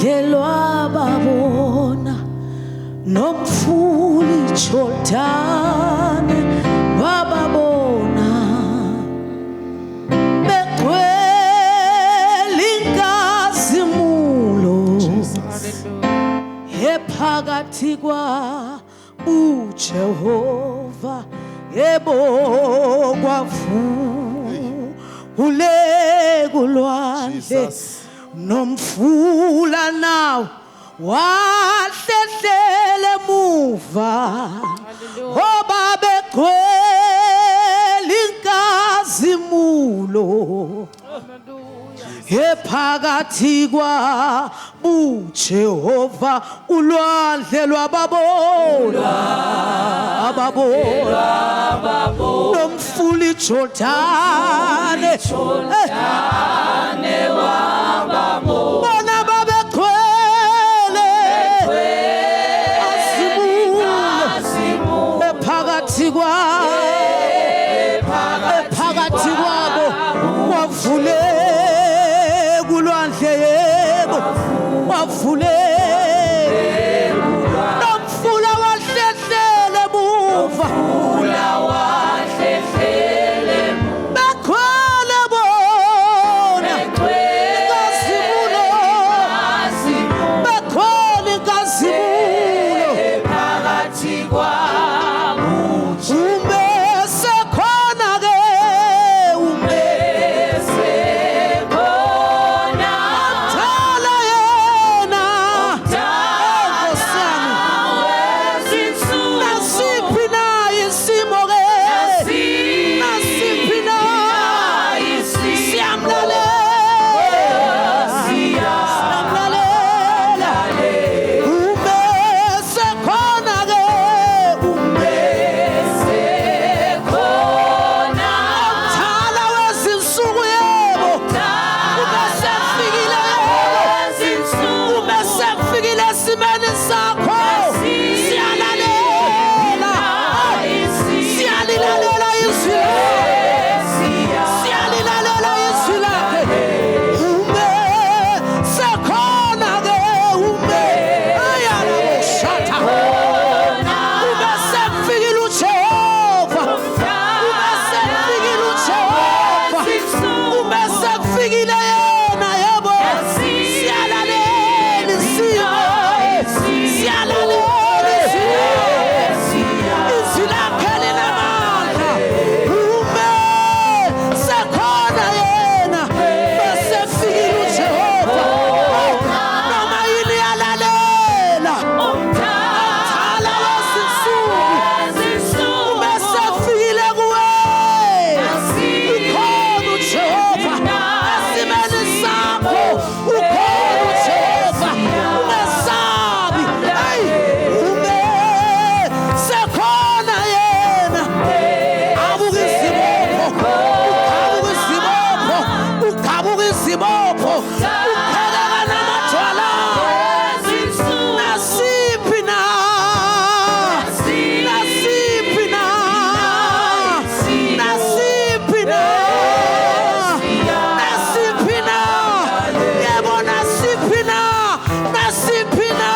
Lwandle lwababona nomfula iJordani bababona begcwele inkazimulo ephakathi kwa uJehova yebo kwavule kulwandle nomfula nawo wahlehlela emuva ngoba begcwele inkazimulo ephakathi kwabuJehova ulwandle lwababona ababona nomfula iJordane bona babegcwele azibulo ephakathi kwabo ephakathi kwabo kwavuleka ulwandle yebo kwavuleka nomfula wahlehlela emuva Bakhwele bona inkazimulo bakhwele inkazimulo ume sekhona ke ume omdala yena Nkosi yami nasiphi na isimo ke nasiphi na siyamlalela siyamlalela ume sekhona ke ume omdala wezinsuku yebo ube sefikile yebo ube sefikile esimeni sakho siyalalela siyalilalela izwi lakhe siyalilalela izwi lakhe ume sekhona ke ume ayalaboshata ube sefikile uJehova ube sefikile uJehova ube sekufikile yena yebo siyalalela isimo siyalalela izwi izwi lakhe linamandla ume sekhona yena besefikile uJehova noma yini yalalela omdala wezinsuku ume sefikile kuwe ukhona uJehova esimeni sakho ukhona uJehova ungesabi hey ume sekhona yena abuka izibopho uqhabuka izibopho uqhabuka izibopho uqhekeka namadwala nasiphi na nasiphi na nasiphi na nasiphi na yebo nasiphi na nasiphi na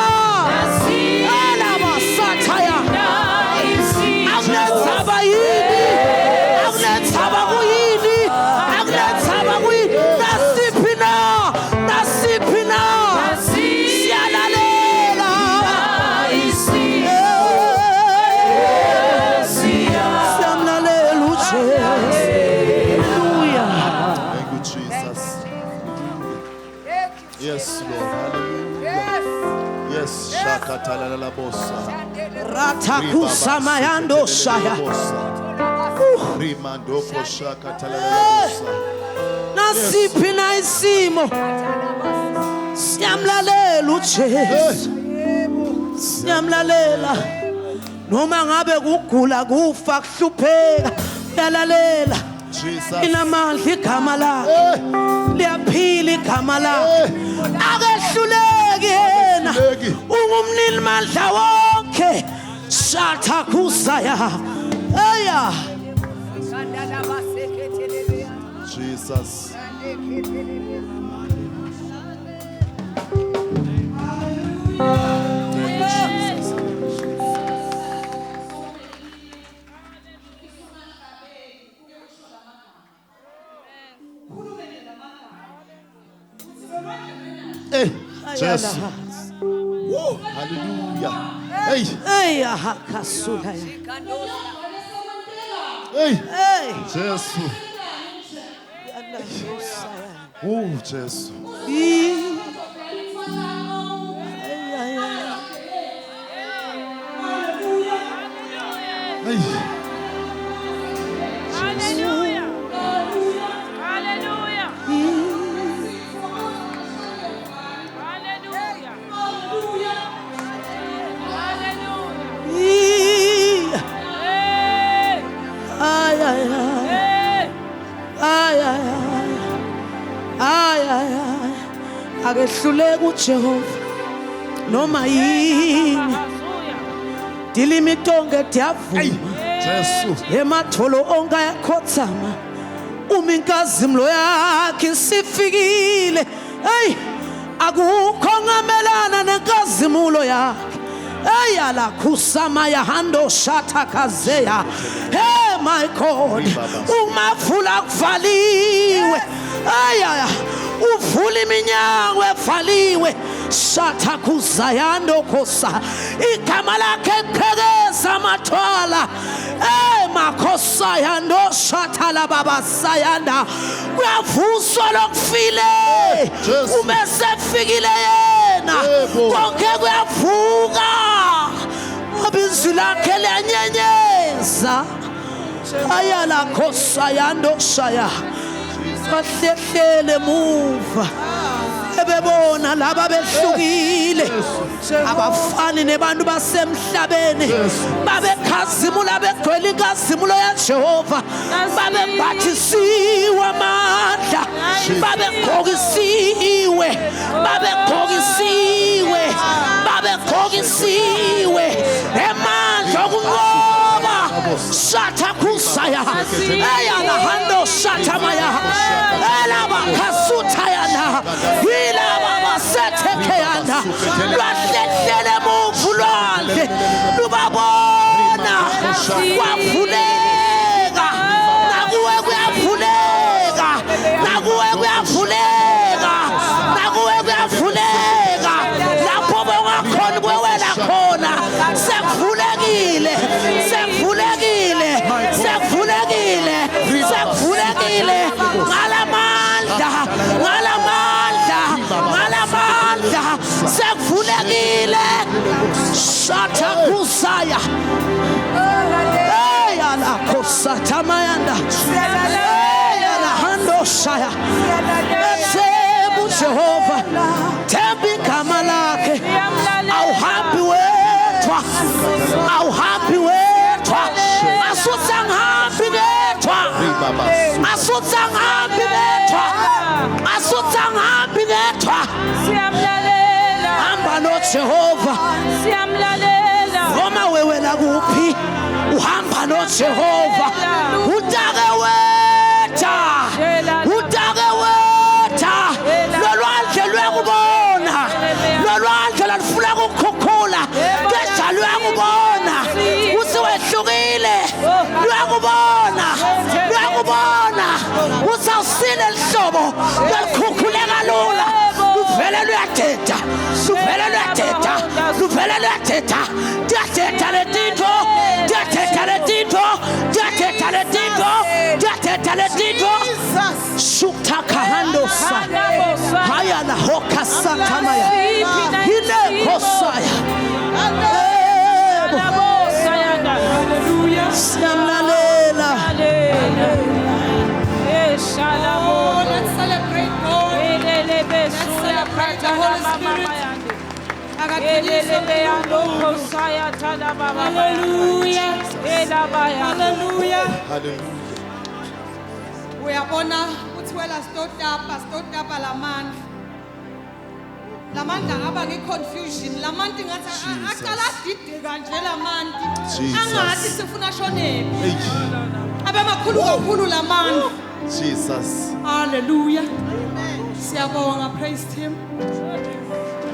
alabasathaya akunenzaba yini akunenzaba kuyini akunenzaba kuyini nasiphi na nasiphi na siyalalela siyamlalela uJesu haleluya Thank you, Jesus. Yes, Lord. Hallelujah. Yes, Shakatalalabosa. Ratakusamayando shaya. Rimandoko Shakatalalabosa. Nasiphi na isimo siyamlalela uJesu. Siyamlalela. Noma ngabe kugula kufa kuhlupheka uyalalela. Jesus. Inamandla igama lakhe. Liyaphila igama lakhe. Akehluleki yena. Akehluleki. Ungumnini mandla wonke. Shatha kusaya. Eya. Jesus. Jesu. Woo, hallelujah. Hey, Hey, aha, kasula. hey, Hey. Jesu. Oh, Jesu. Ay, ay, ay. Hey. Hallelujah. Hallelujah. Hallelujah. Hallelujah. Hey. Ay, ay, ay. Hey. Ay, ay, ay. Ay, ay, ay. Akehluleki uJehova noma yini. Hallelujah. Dilimi tonke tiyavuma. Jesu. Ematholo onke ayakhothama. Uma inkazimlo yakhe isifikile. Hey, akukho ngamelana nenkazimulo yakhe. Hey, alakhusama yahando shatakazeya. Hey my God, umavula kuvaliwe. Ay ay, uvula iminyango evaliwe. Shatakuzayando khosa. Igama lakhe qhekeza amathwala. Eh makhosayando shathala baba sayanda. Kuyavuswa lokufile. Jesu. Uma sefikile yena. Yebo. Konke kuyavuka. Ngoba izwi lakhe liyanyenyeza. Ayala khosayando shaya. Bahlehlele muva. Ebebona laba behlukile abafani nebantu basemhlabeni babekhazimula begcwele inkazimulo yaJehova babembathisiwe amandla babegqokisiwe babegqokisiwe babegqokisiwe emandla okunqoba shatha kusaya eyala hando shathamaya elaba khasuthayana yilaba basethekheyana lwahlehlele muvu lwandle lubabona kwavuleka nakuwe kuyavuleka nakuwe kuyavuleka nakuwe kuyavuleka lapho bongakhona kwewela khona sekuvulekile sekuvulekile sekuvulekile sekuvulekile ngalamandla ngalamandla ngalamandla sekuvulekile shatha kusaya hey ala kosatamayanda hey ala hando shaya Themba uJehova themba igama lakhe awuhambi wedwa awuhambi wedwa asutha ngihambi ngedwa asutha ngihambi ngedwa asutha ngihambi ngedwa Siyamlalela. hamba noJehova Siyamlalela. noma wewela kuphi uhamba noJehova utake wetha utake wetha lolwandle luyakubona lolwandle lalufuna ukukhukhula keja luyakubona usiwehlukile luyakubona luyakubona usawusile lihlobo lwalukhukhuleka lula luvele luyadeda luvele luyadeda luvele luyadeda tiyadeda letintfo tiyadeda letintfo tiyadeda letintfo tiyadeda letintfo shutakahandosa haya la hokasatamaya hilekhosaya yebo siyamlalela Oh, let's celebrate God. Let's celebrate the Holy Spirit. Akadunyiswe uNkulunkulu. Hallelujah. Hallelujah. Hallelujah. Uyabona kuthiwela sitotapa sitotapa lamandla. Lamandla ngaba ngi-confusion. Lamanti ngathi Jesus. aqala adideka nje lamanti. Jesus. Angathi sifuna shonephi. Hey, Abe makhulu kakhulu lamandla. Jesus. Hallelujah. Siyabonga praise him.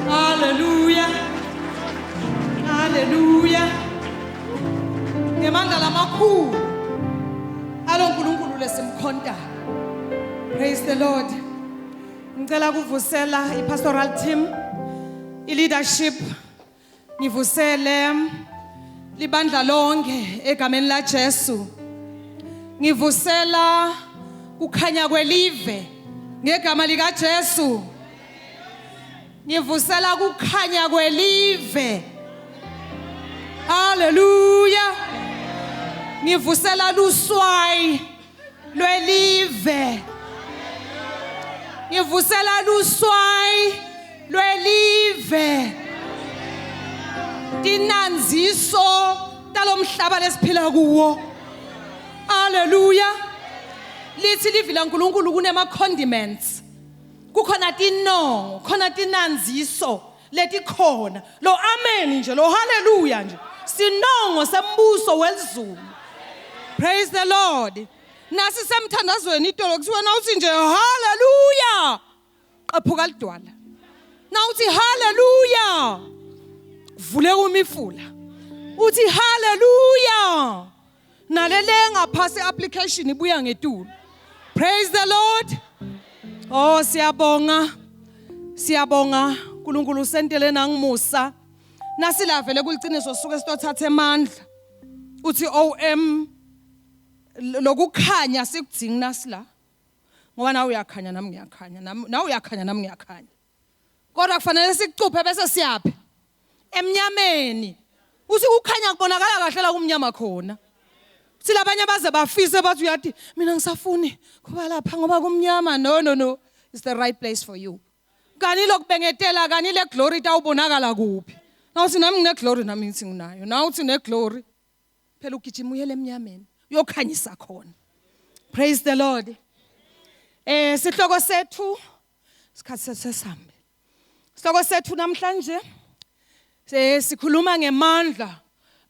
Hallelujah. Hallelujah. Ngemandla lamakhulu alo nkulunkulu lesimkhontayo. Praise the Lord. Ngicela kuvusela i-pastoral team. I-leadership ngivusele libandla lonke egameni la Jesu. Ngivusela kukhanya kwelive ngegama lika Jesu. Ngivusela kukhanya kwelive. Hallelujah. Ngivusela luswayi lwelive. Ngivusela luswayi lwelive. Tinanziso talomhlaba lesiphila kuwo. Hallelujah. Lithi livi laNkulunkulu kunema condiments. Kukhona tinongo, khona tinanziso letikhona. Lo amen nje, lo hallelujah nje. Sinongo sembuso welizulu. Praise the Lord. Nasi semthandazweni itolo kuthiwa nawuthi nje hallelujah. Qephuka lidwala. Nawuthi hallelujah. Vuleka umifula. Uthi hallelujah. Nalele ngaphasi application ibuya ngetulu. Praise the Lord. Oh siyabonga. Siyabonga uNkulunkulu usentele nangimusa. Nasilavele kuliciniso suke sitothatha emandla. Uthi OM lokukhanya sikudzingi nasila. Ngoba nawe uyakhanya nami ngiyakhanya, nawe uyakhanya nami ngiyakhanya. Kodwa kufanele sikucuphe bese siyaphi? Emnyameni. Uthi kukhanya kubonakala kahle la kumnyama khona. Uthi labanye baze bafise bathi uyathi mina ngisafuni kuba lapha ngoba kumnyama. No no no. It's the right place for you. Kani lokubengetela kani le glory tawubonakala kuphi? Nawuthi nami ngine glory nami ngithi nginayo. Nawuthi ne glory. Phela ugijima uyele emnyameni uyokhanyisa khona. Praise the Lord. Eh sihloko sethu isikhathi sethu sesambe. Sihloko sethu namhlanje sikhuluma ngemandla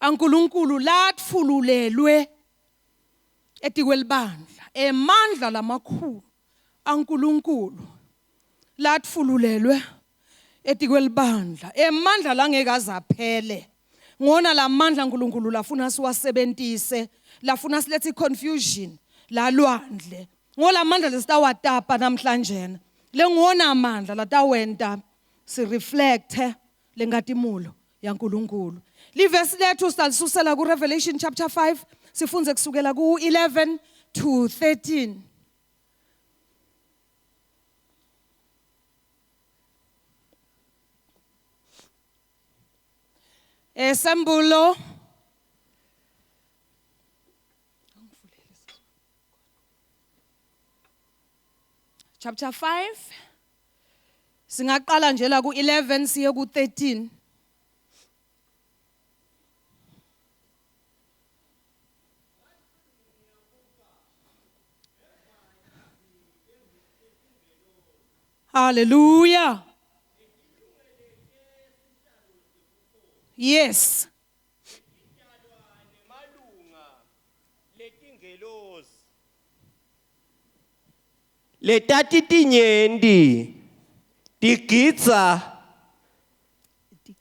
aNkulunkulu latfululelwe etikwelibandla. Emandla lamakhulu aNkulunkulu latfululelwe etikwelibandla. Emandla langeke azaphele. Ngona lamandla uNkulunkulu lafuna siwasebentise, lafuna silethe confusion lalwandle. Ngolamandla lesitawatapa namhlanje. Lengwona amandla latawenta si reflect lenkatimulo yaNkulunkulu. Livesi lethu salisusela ku Revelation chapter 5 sifunze kusukela ku 11 to 13. Esambulo chapter 5 singaqala nje la ku-11 siye ku-13. Hallelujah. Yes. Letatitinyenti tigidza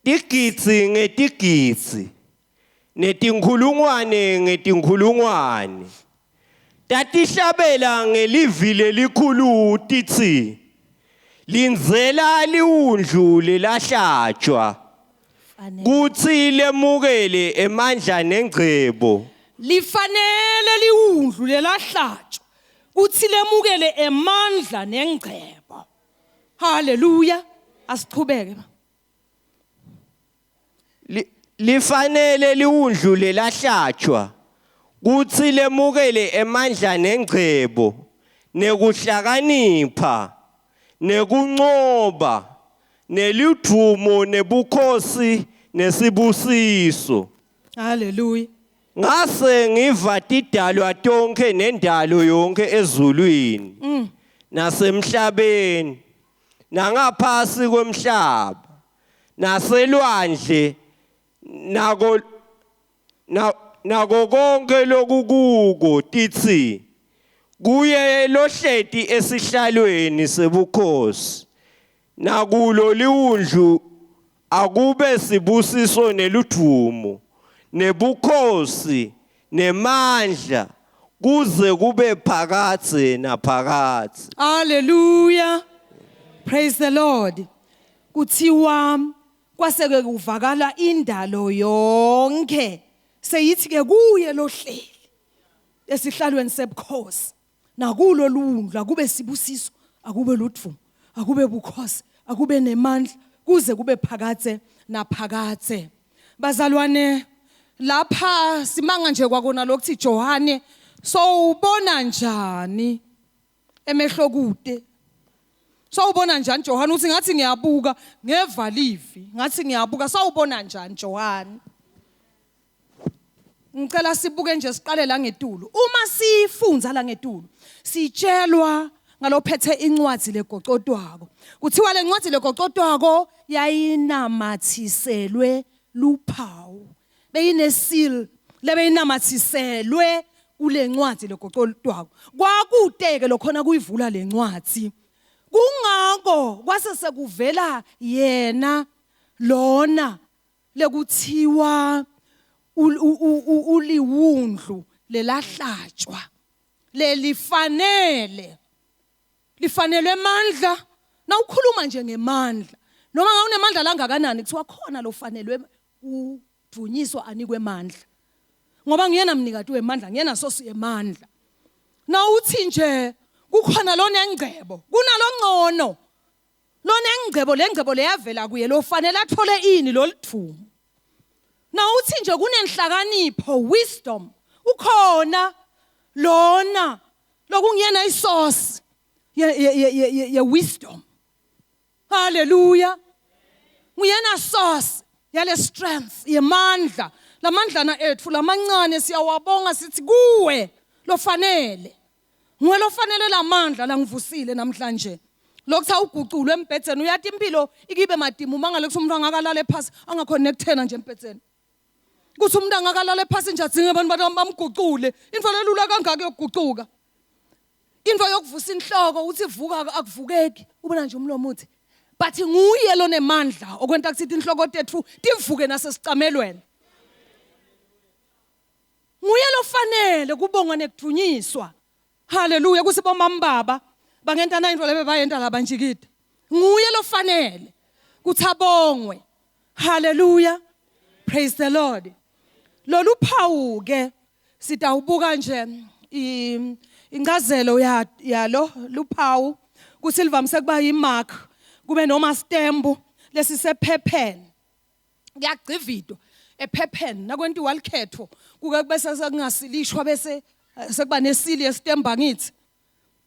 tigidzi ngetigidzi netinkhulungwane ngetinkhulungwane tatihlabela ngelivi lelikhulu titsi lindzela liwundlu lelahlatshwa kutsi lemukele emandla nengcebo lifanele liwundlu lelahlatshwa kutsi lemukele emandla nengcebo. Haleluya. Asichubeke. Lifanele liwundlu lelahlatshwa kutsi lemukele emandla nengcebo nekuhlakanipha nekuncoba neludvumo nebukhosi nesibusiso. Haleluya. Ngase ngiva tidalwa tonkhe nendalo yonke ezulwini nasemhlabeni nangaphasi kwemhlaba naselwandle nako nako konke lokukuko titsi kuye lohleti esihlalweni sebukhosi nakulo liwundlu akube sibusiso neludvumo nebukhosi nemandla kuze kube phakadze naphakadze. Hallelujah. Praise the Lord. Kuthiwa Kwase-ke kuvakala indalo yonke seyithi-ke kuye lohleli esihlalweni sebukhosi nakulo luwundlu akube sibusiso akube ludvumo akube bukhosi akube nemandla kuze kube phakathe naphakathe. Bazalwane, lapha simanga nje kwakona lokuthi Johane sowubona njani emehlo kude. Sawubona njani Johane uthi ngathi ngiyabuka ngeva livi ngathi ngiyabuka sawubona njani Johane. Ngicela sibuke nje siqale la ngetulu. Uma sifunza la ngetulu sitshelwa ngalophethe incwadi legocotwako. Kuthiwa le ncwadi legocotwako yayinamathiselwe luphawu. Beyine seal lebeyinamathiselwe kule ncwadi legocotwako. Kwakuteke lokhona kuyivula le ncwadi. Kungako kwase sekuvela yena lona lekuthiwa uliwundlu lelahlatshwa lelifanele lifanelwe emandla. Nawukhuluma nje ngemandla noma ngawunemandla langakanani kuthiwa khona lofanelwe kudunyiswa anikwe emandla ngoba nguyena mnikati wemandla nguyena sosi yemandla. Nawuthi nje kukhona lonengcebo kunalongcono lonengcebo lengcebo leyavela kuye lofanele athole ini lolithumo. Nawuthi nje kunenhlakanipho wisdom ukhona lona lokungiyena isource ye wisdom. Hallelujah. Nguyena source yale strength yemandla. Lamandlana ethu lamancane siyawabonga sithi kuwe lofanele. Nguwe lofanele lamandla langivusile namhlanje. Lokutha uguculwe embhedzeni uyathi impilo ikibe madimu mangale kuthi umuntu angakalala ephasi angakhona nekuthena nje embhedzeni. Kuthi umuntu angakalala ephasi nje adzinge abantu bamgucule. Into lelula kangaka yokugucuka. Into yokuvusa inhloko uthi vuka akuvukeki ubona nje umlomo uthi but nguye lonemandla okwenta kuthi inhloko tethu tivuke nasesicamelweni. Nguye lofanele kubongwa nekudunyiswa. Haleluya kuthi bomama baba bangenta na into lebe bayenta laba njikide. Nguye lofanele kuthi abongwe. Haleluya. Praise the Lord. Lolu phawu ke sitawubuka nje incazelo yalo luphawu kuthi livamise kuba yimark kube noma stamp lesisephepheni. Kuyagcividwa ephepheni nakwentiwa likhetho kuke bese sekungasilishwa bese sekuba nesili yesitemba ngithi.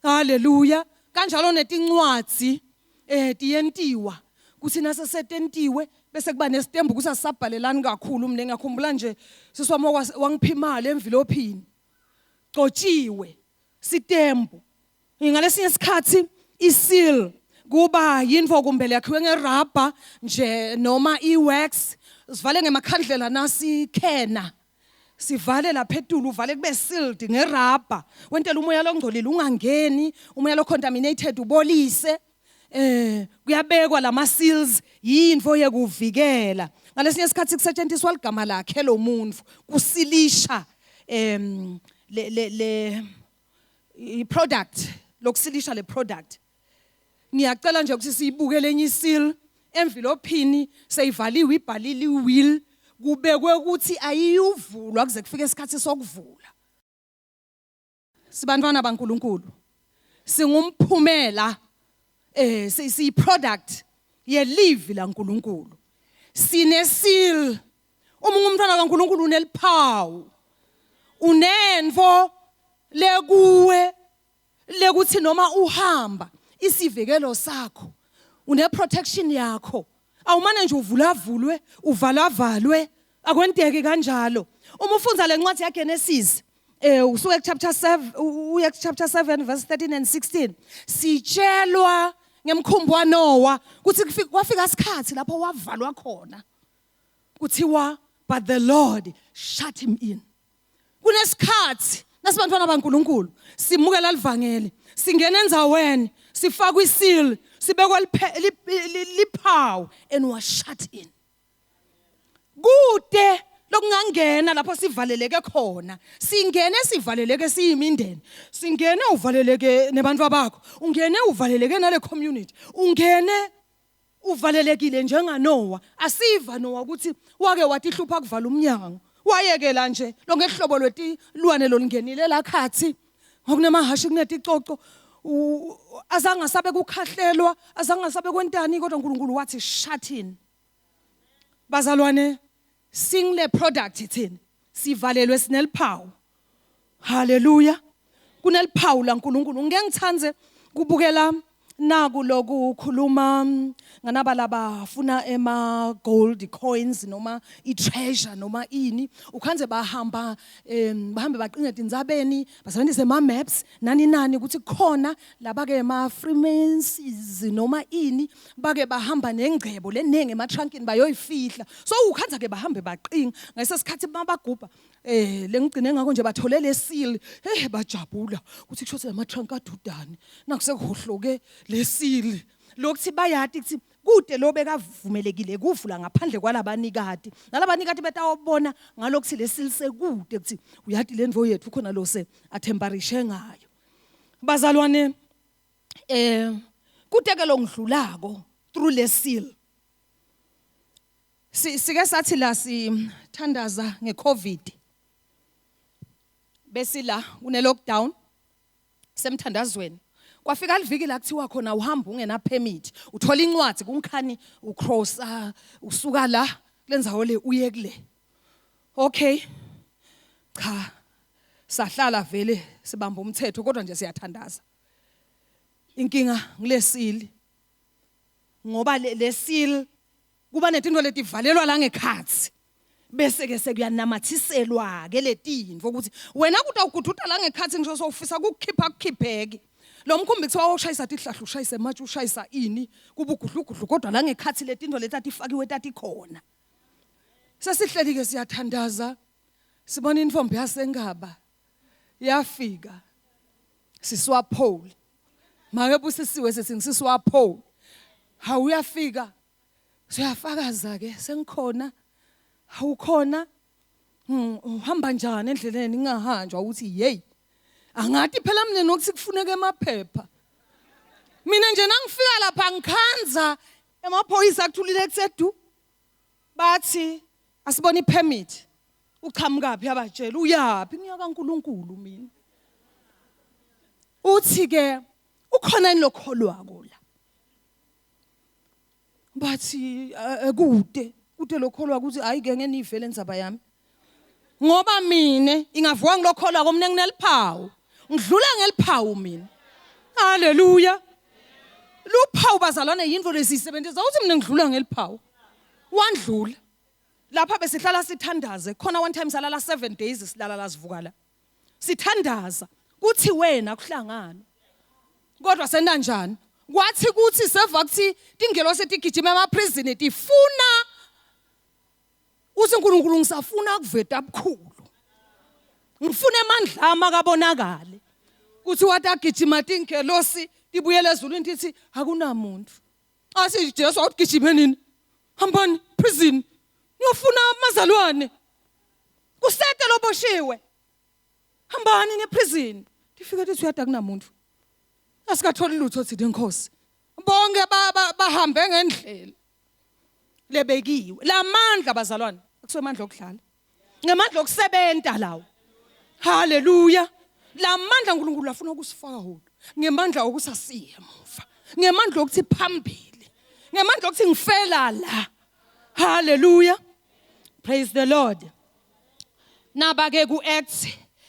Haleluya. Kanjalo netincwadzi tiyentiwa kuthi nase setentiwe bese kuba nesitembu kuthi asisabhalelani kakhulu. Mina ngiyakhumbula nje sisi wami wangipha imali envilophini gcotshiwe sitembu. Ngalesinye isikhathi iseal kuba yinto kumbe yakhiwe ngerubber nje noma iwax sivale ngemakhandlela nasikhena sivale lapha etulu uvale kube sealed ngerubber wentela umoya longcolile ungangeni umoya lo contaminated ubolise. Kuyabekwa lama seals yinto yekuvikela. Ngalesinye isikhathi kusetshenziswa ligama lakhe lo muntu kusilisha le i product lokusilisha le product. Ngiyacela nje ukuthi siyibuke lenye iseal envelophini seyivaliwe ibhalile iwill kubekwe ukuthi ayiyuvulwa kuze kufike isikhathi sokuvula. Sibantwana baNkuluNkulu singumphumela siyi product yelivi laNkuluNkulu. Sine seal. Uma ungumntwana kaNkuluNkulu uneliphawu unenvo lekuwe lekuthi noma uhamba isivikelo sakho une protection yakho. Awumane nje uvulavulwe uvalavalwe akwenteki kanjalo. Uma ufunza lencwadi yaGenesis usuke chapter 7 uye chapter 7 verse 13 and 16 sitshelwa ngemkhumbi waNoah kuthi kwafika isikhathi lapho wavalwa khona. Kuthiwa but the Lord shut him in. Kunesikhathi nasibantwana baNkuluNkulu simukela livangeli singena endzaweni sifakwa iseal sibekwa liphawu and was shut in. Kude lokungangena lapho sivaleleke khona singene sivaleleke siyimindeni singene uvaleleke nebantu bakho ungene uvaleleke nale community ungene Uvalelekile njengaNowa. Asiva Nowa ukuthi wake watihlupha kuvala umnyango. Wayekela nje lonke hlobo lwetilwane lolungenile lakhathi. Ngokunemahashi kuneticoco azange asabe kukhahlelwa, azange asabe kwentani kodwa uNkulunkulu wathi shut in. Bazalwane single product thina sivalelwe sineliphawu. Haleluya. Kuneliphawu laNkulunkulu. Ngike ngithande kubukela naku lokukhuluma nganaba labafuna ema gold coins noma i treasure noma ini ukhanze bahamba bahambe baqinge tindzabeni basebenzise ama maps nani nani ukuthi khona laba ke ma Freemasons noma ini bake bahamba nengcebo leningi ematrunkini bayoyifihla so ukhanza ke bahambe baqinga ngesesikhathi mabagubha Eh lengigcine ngakho nje bathole le seal. Hey bajabula ukuthi kusho ukuthi lama trunk adudane. Nakusekuhohloke le seal. Lokuthi bayati ukuthi kude lo bekavumelekile kuvula ngaphandle kwalabanikati. Nalabanikati betawubona ngalokuthi le seal sekude ukuthi uyati lendvo yethu khona lo se athembarishe ngayo. Bazalwane eh kude ke longidlulako through le seal. Si sike sathi la sithandaza ngeCovid. Besila kune lockdown semthandazweni. Kwafika liviki la kuthiwa khona uhamba ungena permit, uthola incwadi kunkhani ucrossa usuka la kulendzawo le uye kule. Okay. Cha. Sahlala vele sibamba umthetho kodwa nje siyathandaza. Inkinga ngilesili. Ngoba le seal kuba netinto letivalelwa la ngekhatsi bese ke sekuyanamathiselwa ke letinto ukuthi wena kutawugududa la ngekhatsi ngisho sowufisa kukukhipha kukhipheke lo mkhumbi kuthiwa ushayisa tihlahla ushayise ematshe ushayisa ini kuba ugudlugudlu kodwa la ngekhatsi letinto letatifakiwe tatikhona sesihleli ke siyathandaza sibona intombi yasenkaba yafika siswa Paul make busisiwe sethi ngisiswa Paul hawu uyafika siyafakaza ke sengikhona awukhona hmm, uhamba njani endleleni ngingahanjwa ukuthi hey angathi phela mina nokuthi kufuneka emaphepha mina nje nangifika lapha ngikhanza emaphoyisa akuthulile kuthe du bathi asibona ipermit uqhamukaphi abatshela uyaphi ngiyaka uNkulunkulu mina uthi ke ukhona yini lokholwako la bathi eh, eh, kude kude lokholwa ukuthi hayi ke ngeke nivele indzaba yami ngoba mina ingavuka ngilokholwa komne ngineliphawu ngidlula ngeliphawu mina haleluya luphawu bazalwane yinto lesiyisebenzisa uthi mina ngidlula ngeliphawu wandlula lapha besihlala sithandaze khona one time salala 7 days silala la sivuka la sithandaza kuthi wena kuhlangana kodwa senta njani kwathi kuthi seva kuthi tingelosi tigijima emaprison tifuna uthi uNkulunkulu ngisafuna kuveta bukhulu ngifuna amandla ami akabonakale kuthi wathi agijima tingelosi tibuyele ezulwini tithi akunamuntu Asi Jesu awugijime nini? Hambani prison. Niyofuna amazalwane. Kusete loboshiwe. Hambani ne prison. Tifike tithi uyada kunamuntu. Asikatholi lutho thina inkosi. Bonke bahambe ngendlela lebekiwe. Lamandla bazalwane, akusiwo amandla okudlala. Ngamandla okusebenta lawo. Haleluya. Lamandla uNkulunkulu afuna ukusifaka wona. Ngemandla okuthi asiye emuva. Ngemandla okuthi phambili. Ngemandla okuthi ngifela la. Haleluya. Praise the Lord. Naba ke ku Acts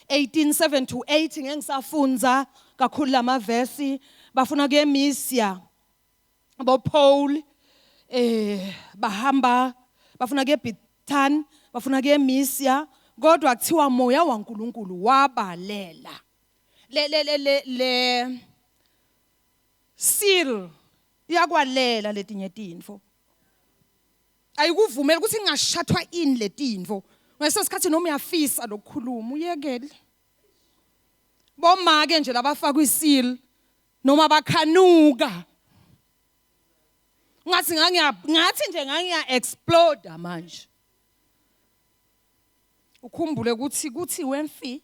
18:7 to 8 ngeke ngisafunza kakhulu lamavesi bafuna kuyemisia bo Paul eh bahamba bafuna kuye Bethany bafuna kuye Misia kodwa kuthiwa moya waNkuluNkulu wabalela le le le le le seal iyakwalela letinye tintfo ayikuvumeli ukuthi ingashathwa ini letinto ngeso sikhathi noma uyafisa lokukhuluma uyekele bomake nje labafakwa isil noma bakhanuka ngathi ngangiya ngathi nje ngangiya explode manje ukhumbule ukuthi kuthi wemfi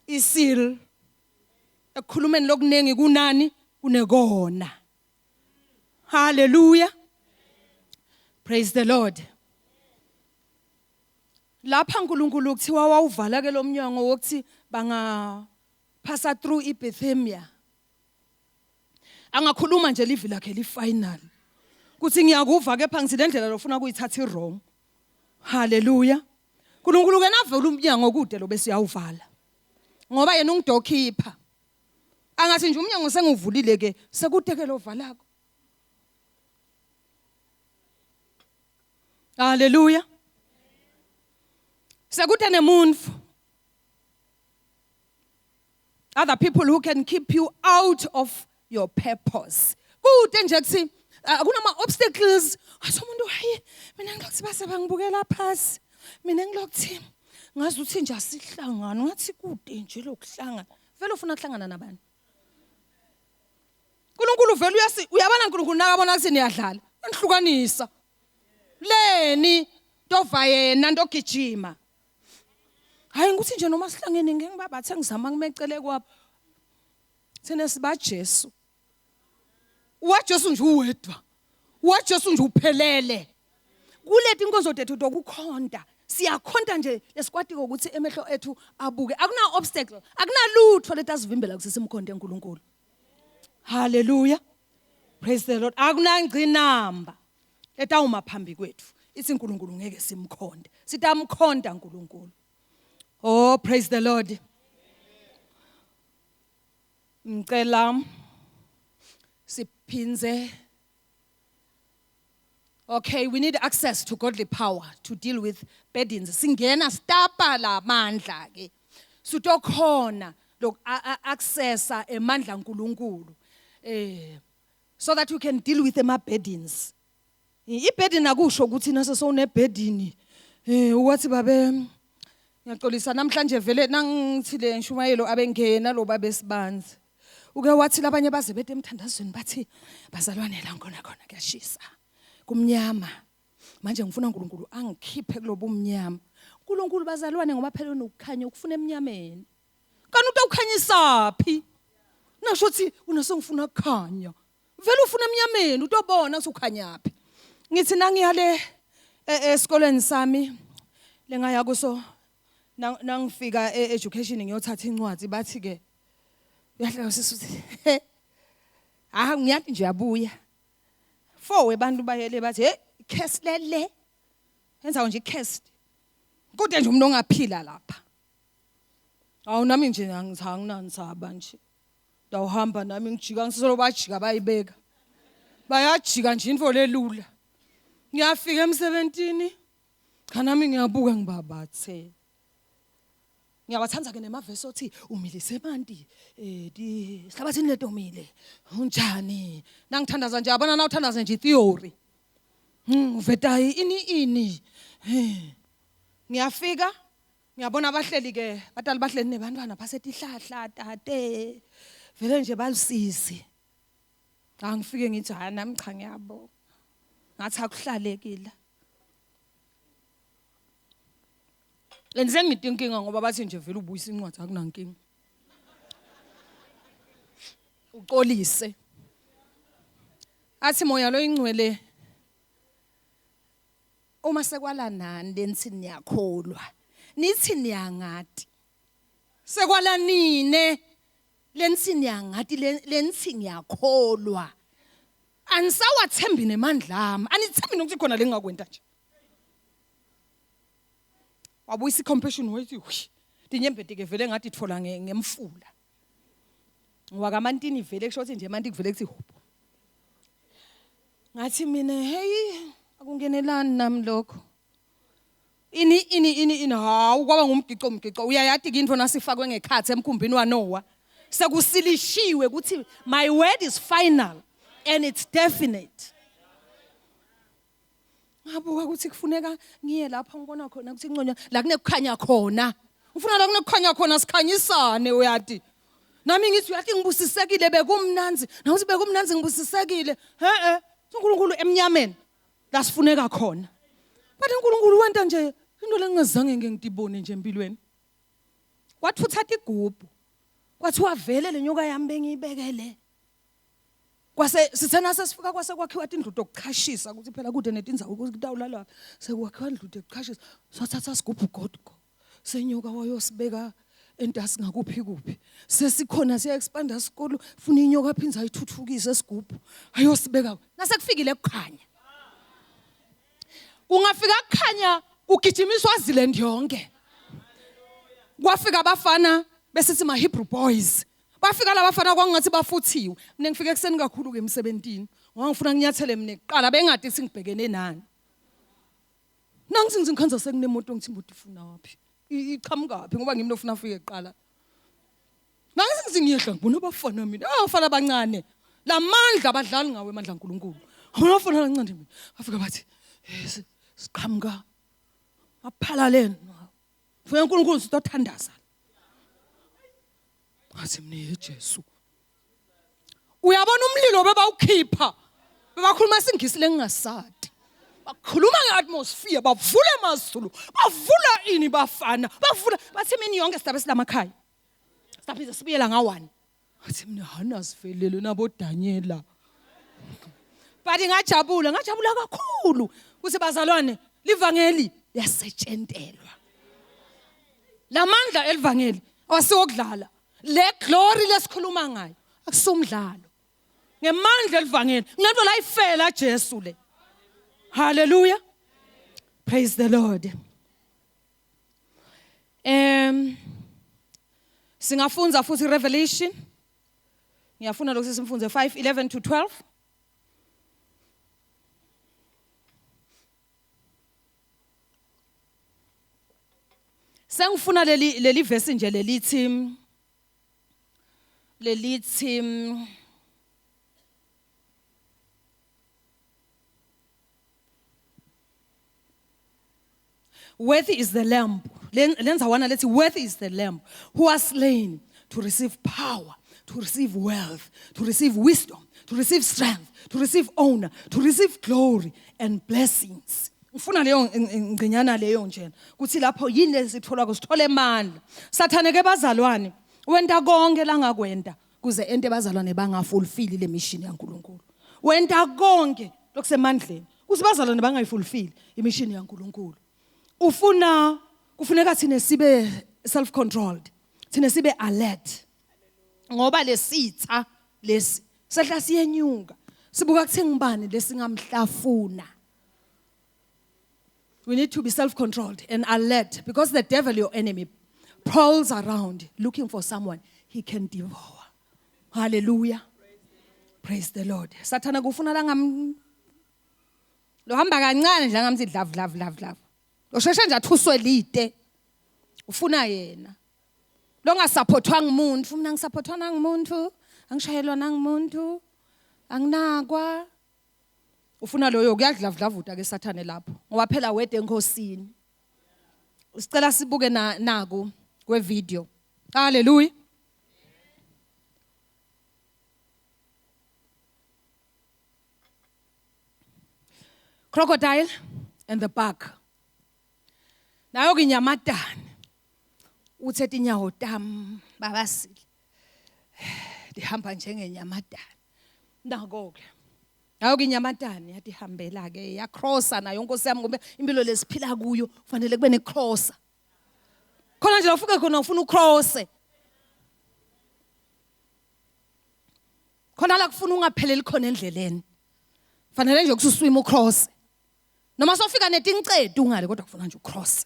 isil ekukhulumeni lokuningi kunani kunekona haleluya. Praise the Lord. Lapha uNkulunkulu kuthiwa wawuvala ke lomnyango wokuthi banga phasa through iBethemia. Angakhuluma nje livi lakhe li final. Kuthi ngiyakuva kepha ngithi lendlela lofuna kuyithatha i wrong. Hallelujah. uNkulunkulu ke navula umnyango kude lo bese uyawuvala. Ngoba yena ungidokhipha. Angathi nje umnyango senguvulile ke sekude ke lovalako. Hallelujah. Sekude nemuntu. Other people who can keep you out of your purpose. Kude nje kuthi kunama obstacles. Athi umuntu hayi mina ngilokuthi base bangibukela phasi. Mina ngilokuthi ngazi uthi nje asihlangane ngathi kude nje lokuhlangana. Vele ufuna ukuhlangana nabani? uNkulunkulu vele uyasi uyabona uNkulunkulu nakabona ukuthi niyadlala. Anihlukanisa. Leni tova yena ntogijima. Hayi ngikuthi nje noma sihlangene ngeke ngibabathe ngizama ngimecele kwabo. Thina siba Jesu. WaJesu nje uwedwa. WaJesu nje uphelele. Kuleti inkonzo tethu tokukhonta. Siyakhonta nje lesikwatiko ukuthi emehlo ethu abuke. Akuna obstacle, akunalutho letasivimbela ukuthi simkhonte uNkulunkulu. Hallelujah. Praise the Lord. Akunangcinamba etawuma phambi kwethu. Ithi uNkulunkulu ngeke simkhonde. Sitamkhonda uNkulunkulu. Oh praise the Lord. Ngicela siphindze. Okay, we need access to godly power to deal with burdens. Singena stapa la mandla ke. Sutokhona lok accessa emandla kaNkuluNkulu. Eh so that you can deal with ema burdens. Iburden akusho ukuthi nase sowune burden. Eh wathi babe ngiyaxolisa namhlanje vele nangithi le nshumayelo abengena lo babe sibanzi. Uke wathi labanye baze bete emthandazweni bathi bazalwane la ngikhona khona kuyashisa. Kumnyama. Manje ngifuna uNkulunkulu angikhiphe kulobumnyama. uNkulunkulu bazalwane ngoba phela unokukhanya ukufuna emnyameni. Kanti utawukhanyisaphi? Nasho uthi unasongifuna ukukhanya. Vele ufuna emnyameni utobona usukhanyaphi. Ngithi nangiyale e, esikoleni sami lengaya kuso nangifika e-education ngiyothatha incwadi bathi ke uyahleka sisi uthi ah ngiyathi nje yabuya. Four webantu bayele bathi hey curse lele. Enza nje curse. Kude nje umuntu ongaphila lapha. Awu nami nje anginandzaba nje. Ndawuhamba nami ngijika ngisolo bajika bayibeka. Bayajika nje into lelula. Ngiyafika emsebentini. Cha nami ngiyabuka ngibabathe. Ngiyawathanda ke nemavesi othi umilise emanti eh di sihlabathini letomile. Unjani? Nangithandaza nje yabona nawuthandaza nje theory. Uveta ini ini. Eh. Ngiyafika ngiyabona abahleli ke batali bahleli nebantwana basetihlahla tate. Vele nje balusizi. Angifike ngithi hayi nami cha ngiyabonga. Ngathi akuhlalekile. And sengide inkinga ngoba bathi nje vele ubuyisa incwadi akunankinga. Uxolise. Athi moya lo ingcwele uma sekwala nani lenithi niyakholwa nithi niyangati sekwala nine lenithi niyangati lenithi ngiyakholwa anisawathembi nemandla ami anithembi nokuthi khona lengingakwenta nje wabuyisa i-compassion wayithi tinyembeti ke vele ngathi ithola ngemfula Ngiwakamantini vele kusho ukuthi nje emanti kuvele kuthi huphu. Ngathi mina hey akungenelani nami lokho. Ini ini ini ini hawu kwaba ngumgico umgico uyayati ke into nasifakwe ngekhathi emkhumbini waNoah. Sekusilishiwe ukuthi my word is final and it's definite. Ngabuka ukuthi kufuneka ngiye lapho ngibona khona ukuthi inconywa la kunekukhanya khona. Ngifuna la kunekukhanya khona sikhanyisane uyati. Nami ngithi uyathi ngibusisekile bekumnanzi. Nawuthi bekumnanzi ngibusisekile. He eh uNkulunkulu emnyameni la sifuneka khona. But uNkulunkulu wenta nje into lengingazange ngeke ngitibone nje empilweni. Wathutha igubhu. Kwathiwa vele le nyoka yami bengiyibekele. Kwase sithena sesifika kwase kwakhiwa tindlu tokuchashisa ukuthi phela kude netindzawo kutawulalwa sekwakhiwa indlu tekuchashisa. Sathatha sigubhu godgo. Senyuka wayosibeka entasi ngakuphi kuphi. Sesikhona siya expanda isikolo funa inyoka aphinze ayithuthukise sigubhu ayosibeka. Nasekufikile kukhanya. Kungafika kukhanya kugijimiswa Zealand yonke. Kwafika abafana besithi ma Hebrew boys. Bafika labafana kwangathi bafuthiwe. Mina ngifike ekseni kakhulu ke emsebentini. Ngoba ngifuna nginyathele mina kuqala bengade singibhekene nani. Nangithi ngizingikhanza sekunemoto ngithi imoto ifuna waphi? Iqhamukaphi ngoba ngimi lofuna afike kuqala. Nangithi ngithi ngiyehla ngibona abafana mina. Ah abafana abancane. Lamandla abadlali ngawe amandla kaNkuluNkulu. Abona abafana abancane mina. Bafika bathi eh siqhamuka maphalaleni. Funa uNkulunkulu sitothandaza. Ngathi mina Jesu. Uyabona umlilo bebawukhipha. Bebakhuluma isingisi lengingasati. Bakhuluma ngeatmosphere bavula amazulu, bavula ini bafana, bavula bathi imini yonke sidabe silamakhaya. Sidaphinde sibuyela nga-1. Ngathi mina hanazivelele nabo Daniela. But ngajabula, ngajabula kakhulu ukuthi bazalwane livangeli liyasetshentelwa. Lamandla elivangeli awasiwokudlala. Le glory lesikhuluma ngayo akusumdlalo. Ngemandla elivangeli, ngento la ifela Jesu le. Hallelujah. Praise the Lord. Singafunza futhi Revelation. Ngiyafuna lokhu simfunze 5:11 to 12. Sengifuna leli leli verse nje lelithi lelithi Worthy is the lamb. Lenzawana lethi worthy is the lamb who was slain to receive power, to receive wealth, to receive wisdom, to receive strength, to receive honor, to receive glory and blessings. Ngifuna leyo ngcinyana leyo njena kuthi lapho yini lesithola kusithola emandla. Sathane ke bazalwane wenta konke langakwenta kuze ente bazalwane bangafulfill le mission yaNkuluNkulu. Wenta konke lokusemandleni kuze bazalwane bangayifulfill imission yaNkuluNkulu. Ufuna kufuneka thina sibe self controlled, thina sibe alert. Ngoba lesitha lesi sehla siyenyuka. Sibuka kuthi ngibani lesingamhlafuna. We need to be self-controlled and alert because the devil, your enemy, prowls around looking for someone he can devour. Hallelujah. Praise the Lord. Sathana kufuna la ngam lo hamba kancane nje ngamthi dlavu dlavu dlavu dlavu. Lo sheshe nje athuswe lide. Ufuna yena. Lo ngasupportwa ngumuntu, mina ngisupportwa nangumuntu, angishayelwa nangumuntu, anginakwa. Ufuna loyo kuyadlavudlavuda ke sathane lapho ngoba phela wede enkosini. Sicela sibuke na naku kwe video. Hallelujah. Crocodile and the bug. Nayo ke inyamatane. Uthe tinyawo tam babasile. Dihamba njengenyamatane. Nako ke. Nayo ke inyamatane yadihambela ke yacrossa nayo Nkosi yami ngoba impilo lesiphila kuyo kufanele kube necrossa. Khona nje ufike khona ufuna ucrosse. Khona la kufuna ungapheleli khona endleleni. Fanele nje ukususwima ucross. Noma sofika netincedu ngale kodwa kufuna nje ucross.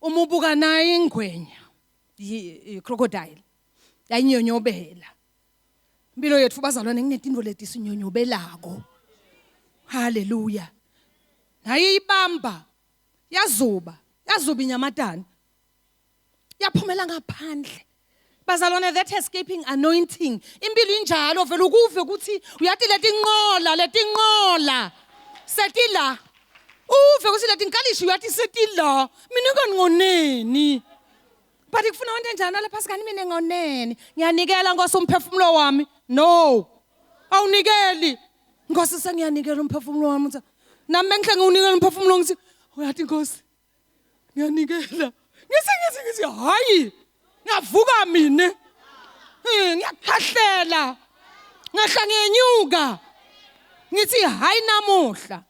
Uma ubuka naye ingwenya i crocodile yayinyonyobela. Impilo yethu bazalwane kunetinto leti sinyonyobelako. Hallelujah. Naye ibamba yazuba, yazuba inyamatane. Yaphumela ngaphandle. Bazalwane that escaping anointing. Impilo injalo vele ukuve ukuthi uyathi letinqola letinqola setila. Uve ukuthi letinkalishi uyathi setila. Mina ngongoneni. But kufuna wente njani lapha sikani mina ngoneni. Ngiyanikela Nkosi umphefumulo wami. No. Awunikeli. Nkosi sengiyanikela umphefumulo wami uthi nami bengihle ngiwunikela umphefumulo ngithi uyathi Nkosi ngiyanikela. Ngithi ngithi ngithi hayi ngiyavuka mina. Ngiyakhahlela. Ngehla ngenyuka. Ngithi hayi namuhla.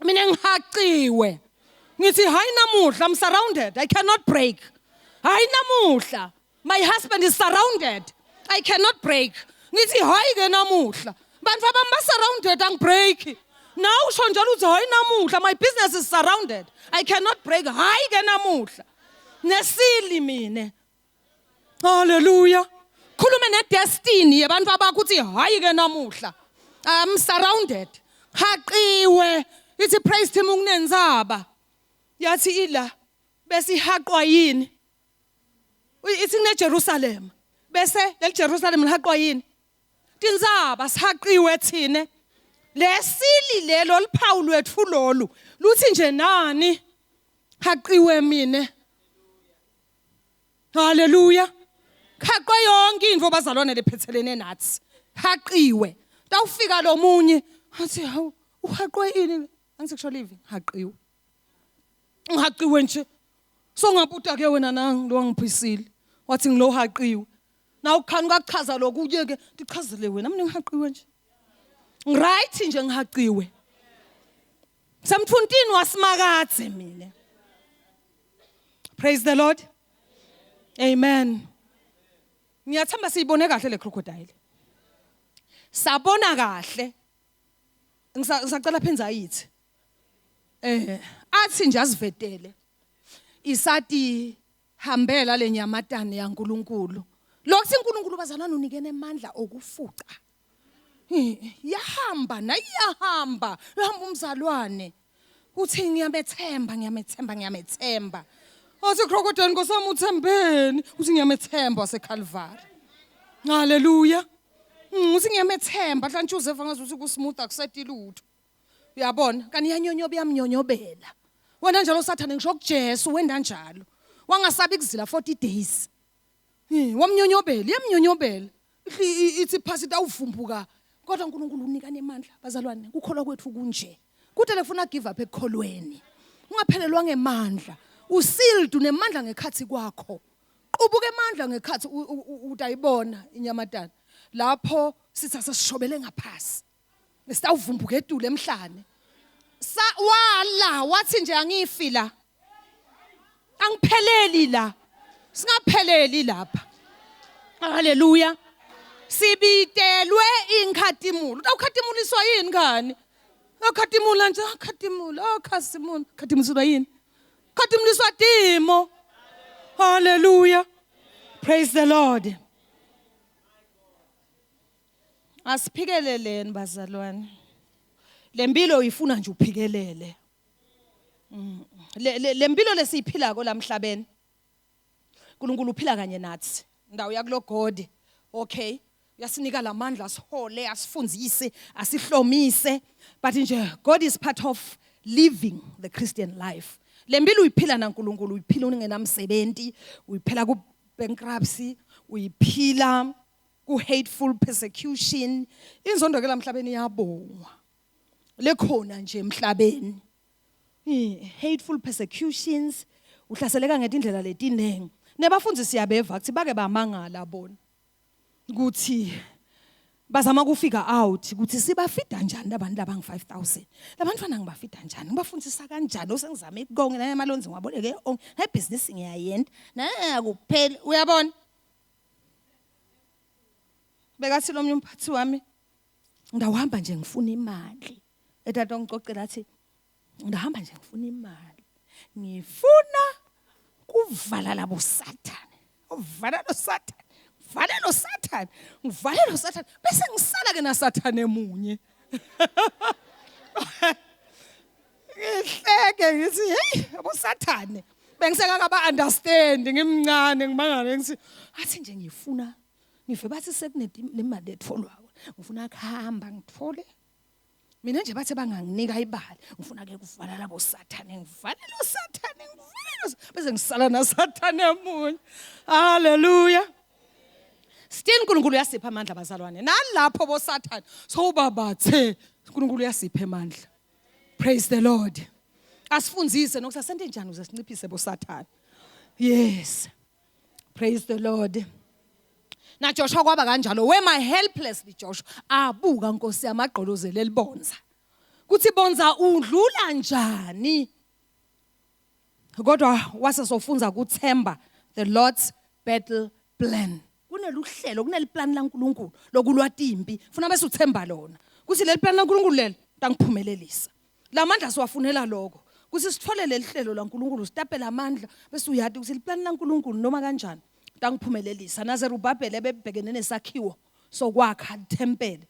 Mina ngihaqiwe. Ngithi hayi namuhla I'm surrounded. I cannot break. Hayi namuhla. My husband is surrounded. I cannot break. Ngithi hayi ke namuhla. Bantu abami ba surrounded angibreak. Nawe usho njalo uthi hayi namuhla my business is surrounded. I cannot break. Hayi ke namuhla. Nesili mina. Hallelujah. Khulume nedestiny yabantu abakho uthi hayi ke namuhla. I'm surrounded. Haqiwe. Ithi praise team ukunenzaba. Yathi ila bese ihaqwa yini? Ithi kuneJerusalem. Bese leli Jerusalem lihaqwa yini? Tintsaba sihaqiwe thina. Lesili lelo liphawu lwethu lolu. Luthi nje nani? Haqiwe mina. Haleluya. Khaqwe yonke into bazalwane lephethelene nathi. Haqiwe. Tawufika lo munye athi hawu uhaqwe ini? Angisekusho live haqiwe. Ngihaqiwe nje. So ngabuta ke wena nangi lo wangiphisile. Wathi ngilo haqiwe. Na ukhani kachaza lokunye ke ndichazele wena mina ngihaqiwe nje. Ngiright nje ngihaqiwe. Semthuntini wasimakadze mina. Praise the Lord. Amen. Ngiyathemba siyibone kahle le crocodile. Sabona kahle. Ngisacela phinza ayithi. Eh athi nje asivetele. Isati hambela lenyamatane yaNkuluNkulu. Lokho uNkulunkulu bazalwane unikene amandla okufuca. Yahamba nayiyahamba, yahamba umzalwane. Uthi ngiyamethemba, ngiyamethemba, ngiyamethemba. Athi crocodile nkosami uthembeni, uthi ngiyamethemba waseCalvary. Hallelujah. Uthi ngiyamethemba, hlantshuze ngazuthi kusmooth akuseti lutho. Uyabona? Kanti iyanyonyoba iyamnyonyobela. Wena njalo sathane ngisho kuJesu wenda njalo. Wangasabi kuzila 40 days. Wamnyonyobela, iyamnyonyobela. Ithi phasi tawuvumbuka. Kodwa uNkulunkulu unika nemandla bazalwane. Kukholwa kwethu kunje. Kude lefuna give up ekukholweni. Ungaphelelwa ngemandla. Usealed unemandla ngekhathi kwakho. Qubuka emandla ngekhathi utayibona inyamatana. Lapho sitha sesishobele ngaphasi. Sitawuvumbuka etulu emhlane. Sa wala wathi nje angifi la. Angipheleli la. Singapheleli lapha. Haleluya. Sibitelwe inkhatimulo. Utawukhatimuliswa yini kani? Akhatimula nje akhatimula akhasimula. Khatimuliswa yini? Khatimuliswa timo. Hallelujah. Praise the Lord. Asiphikeleleni bazalwane. Lempilo uyifuna nje uphikelele. Mm. Le lempilo lesiyiphilako lamhlabeni. uNkulunkulu uphila kanye nathi. Ndawo yakulo God. Okay. Uyasinika lamandla asihole, asifundzise, asihlomise. But nje God is part of living the Christian life. Lempilo uyiphila naNkulunkulu, uyiphila ungenamsebenzi, uyiphila ku bankruptcy, uyiphila ku hateful persecution. Inzondo ke lamhlabeni iyabongwa. Lekhona nje emhlabeni. Hateful persecutions uhlaseleka ngetindlela letinengi. Nebafundi siyabeva kuthi bake bamangala bona. Ukuthi bazama kufika out ukuthi sibafida njani labantu labangu 5000 labantwana ngibafida njani ngibafundisa kanjani osengizame konke naye amalonzi ngiwaboleke onke naye business ngiyayenda naye akupheli uyabona bekathi lo munye umphathi wami ngawuhamba nje ngifuna imali etata ongicocela athi ngihamba nje ngifuna imali ngifuna kuvala labo sathane uvala lo sathane ngivale lo sathane ngivale lo sathane bese ngisala ke nasathane emunye ngihleke ngithi hey abo sathane bengisekakaba understand ngimncane ngimangale ngithi athi nje ngifuna ngive bathi sekunemali etholwako ngifuna kuhamba ngithole mina nje bathe banganginika ibali ngifuna ke kuvala labo sathane ngivale lo sathane ngivale lo bese ngisala nasathane emunye haleluya still uNkulunkulu uyasipha amandla bazalwane nalapho bosathane sowubabathe uNkulunkulu uyasipha amandla praise the lord asifundzise nokuthi asente njani ukuze sinciphise bosathane yes praise the lord. NaJoshua kwaba kanjalo wema helplessly Joshua abuka Nkosi yamagqolozele elibonza. Kuthi bonza udlula njani? Kodwa wase sofunza kuthemba the Lord's battle plan. Kuneluhlelo kuneliplan laNkuluNkulu lokulwa timpi. Funa bese uthemba lona. Kuthi leli plan laNkuluNkulu leli tangiphumelelisa. Lamandla siwafunela lokho. Kuthi sithole leli hlelo laNkuluNkulu sitapele amandla bese uyati ukuthi liplan laNkuluNkulu noma kanjani tangiphumelelisa. NaZerubabhele ebebhekene nesakhiwo sokwakha ithempeli.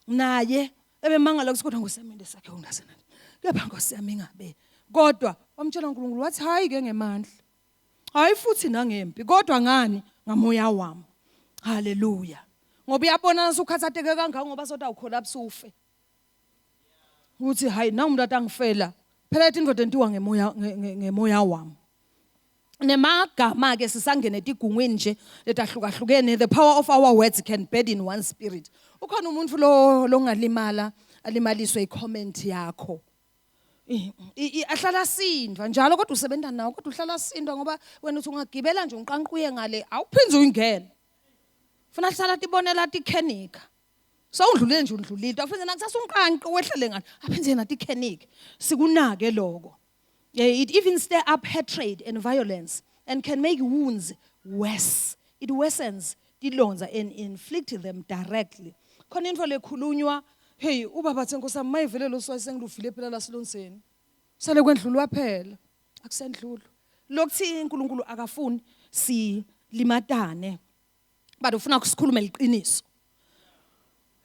Naye ebemangala ukuthi kodwa Nkosi yami lesakhiwo ngingasenani. Kepha Nkosi yami ingabe. Kodwa wamtshela uNkulunkulu wathi hayi ke ngemandla. Hayi futhi nangempi kodwa ngani ngamoya wami. Haleluya. Ngoba uyabona nasukhathateke kangaka ngoba sothi awukholapse ufe. Uthi hayi nangu umuntu atangifela. Phela ethi indoda entiwa ngemoya ngemoya wami. Nemagama ke sisangene etigungwini nje letahlukahlukene the power of our words can burden one spirit. Ukhona umuntu lo longalimala alimaliswe icomment yakho. Ahlala sindwa njalo kodwa usebenza nawo kodwa uhlala sindwa ngoba wena uthi ungagibela nje unqanquye ngale awuphinde uyingene. Funa hlala tibonela tikhenika. Sewundlulile nje undlulile. Aphinde nakusasa unqanqe wehlele ngale. Aphinde yena tikhenike. Sikunake lokho. It even stir up hatred and violence and can make wounds worse. It worsens tilondza and inflict them directly. Khona into lekhulunywa hey ubaba thi nkosi yami mayivele lo swayi sengiluvile phela la silonzeni. Sale kwendlulwa phela. Akusendlulo. Lokuthi uNkulunkulu akafuni silimatane. But ufuna kusikhulume liqiniso.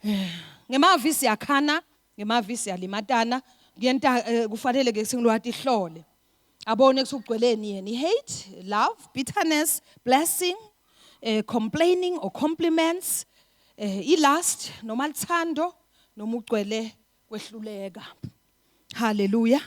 Eh, ngemavi siyakhana, ngemavi siyalimatana, kuyenta eh, kufanele ke singilwati ihlole. Abone ukuthi ugcweleni yena hate, love, bitterness, blessing, eh, complaining or compliments, eh, ilust noma lithando noma ugcwele kwehluleka. Hallelujah.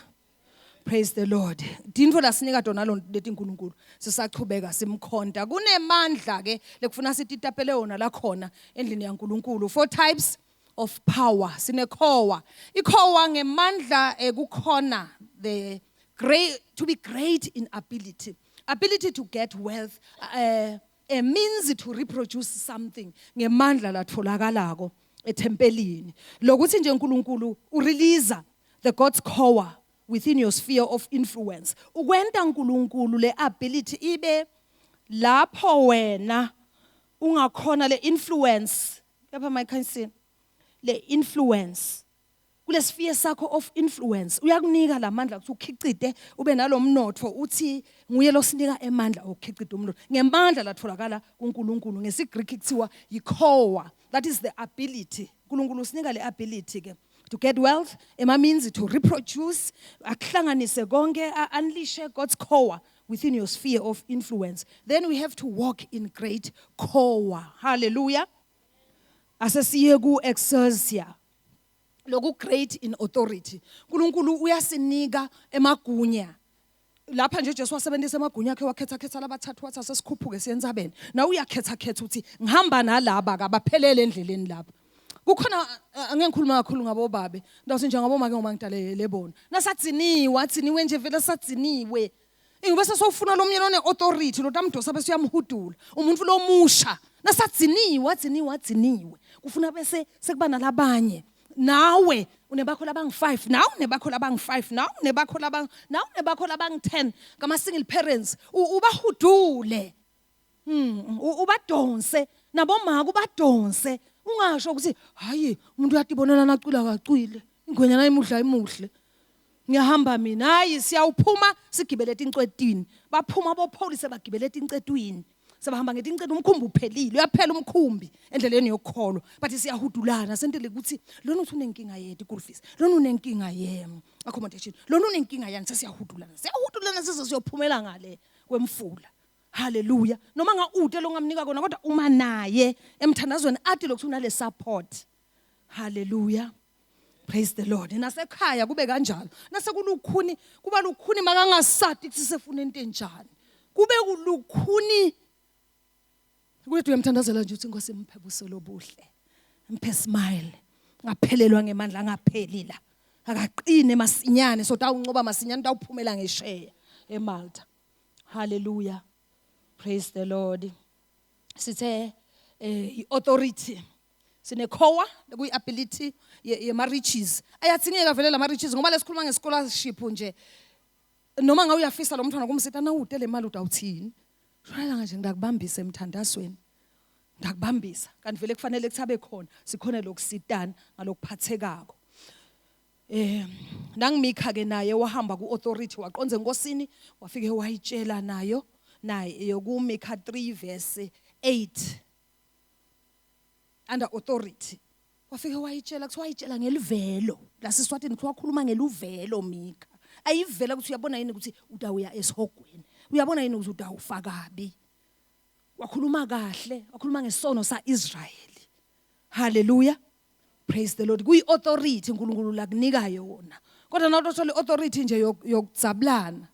Praise the Lord. Tintfo lasinika tona leti uNkulunkulu sisachubeka simkhonta. Kunemandla ke lekufuna sititapele wona lakhona endlini yaNkulunkulu. Four types of power. Sinekhowa. Ikhowa ngemandla ekukhona the great to be great in ability. Ability to get wealth a means to reproduce something ngemandla latholakalako ethempelini. Lokuthi nje uNkulunkulu urelease the God's core within your sphere of influence. Ukwenta uNkulunkulu le ability ibe lapho wena ungakhona le influence. Kepha my cousin le influence kulesifiye sakho of influence uyakunika lamandla ukuthi ukhicite ube nalomnotfo uthi nguye losinika emandla okukhicita umnotfo ngemandla latholakala kuNkulunkulu ngesiGreek kuthiwa yikhowa that is the ability uNkulunkulu usinika le ability ke to get wealth ema means to reproduce akuhlanganise konke unleash God's core within your sphere of influence then we have to walk in great core hallelujah asesiye ku excelsior loku great in authority uNkulunkulu uyasinika emagunya lapha nje Jesu wasebenzisa emagunya akhe wakhetha khetha labathathu wathi asesikhuphuke siyentsabeni na uyakhetha khetha uthi ngihamba nalaba kabaphelele endleleni lapha kukhona angeke ngikhuluma kakhulu ngabo babe ndawuthi nje ngabo make ngoba ngidale lebona nasadziniwe adziniwe nje vele sadziniwe Ingoba sesofuna lomnye lone authority lotamdosa bese uyamhudula umuntu lomusha nasadziniwe adziniwe adziniwe kufuna bese sekuba nalabanye nawe unebakho labangu-5 nawe unebakho labangu-5 nawe unebakho labang nawe unebakho labangu-10 ngama-single parents ubahudule ubadonse nabomaka ubadonse ungasho ukuthi hayi umuntu uyatibonela nacwila kacwile ingwenya nayimuhle ayimuhle ngiyahamba mina hayi siyawuphuma sigibele etincwetini baphuma bopholisa bagibele etincetwini sebahamba ngetincetu umkhumbi uphelile uyaphela umkhumbi endleleni yokukholwa but siyahudulana sentele ukuthi lona uthi unenkinga yethu school fees lona unenkinga ye accommodation lona unenkinga yani sesiyahudulana siyahudulana size siyophumela ngale kwemfula Haleluya. Noma ngaude longamnika kona kodwa uma naye emthandazweni athi lokhu unale support. Haleluya. Praise the Lord. Nasekhaya kube kanjalo. Nasekulukhuni kuba lukhuni makangasati ukuthi sefuna into enjani. Kube kulukhuni ukuthi uyamthandazela nje uthi Nkosi mphe buso lobuhle. Mphe smile. Ngaphelelwa ngemandla angapheli la. Akaqine masinyane so tawuncoba masinyane tawuphumela ngesheya eMalta. Hallelujah. Praise the Lord. Sithe eh iauthority sinekhowa lekuyi-ability yema-riches ayathingeka vele lama-riches ngoba lesikhuluma nge-scholarship nje noma ngabe uyafisa lo mntwana kumsita nawude le mali utawuthini shonela nje ngidakubambisa emthandazweni ngakubambisa kanti vele kufanele kuthi abe khona sikhone lokusitana ngalokuphathekako eh nangimikha ke naye wahamba ku authority waqonza enkosini wafike wayitshela nayo naye yokumikha 3 verse 8 under authority wafike wayitshela kuthiwa wayitshela ngelivelo lasiswatini kuthiwa wakhuluma ngeluvelo Mika ayivela ukuthi uyabona yini ukuthi utawuya esihogweni uyabona yini ukuthi utawufa kabi wakhuluma kahle wakhuluma ngesono saIsrayeli haleluya praise the lord kuyi authority uNkulunkulu lakunika yona kodwa nawuthola authority nje yokudzabulana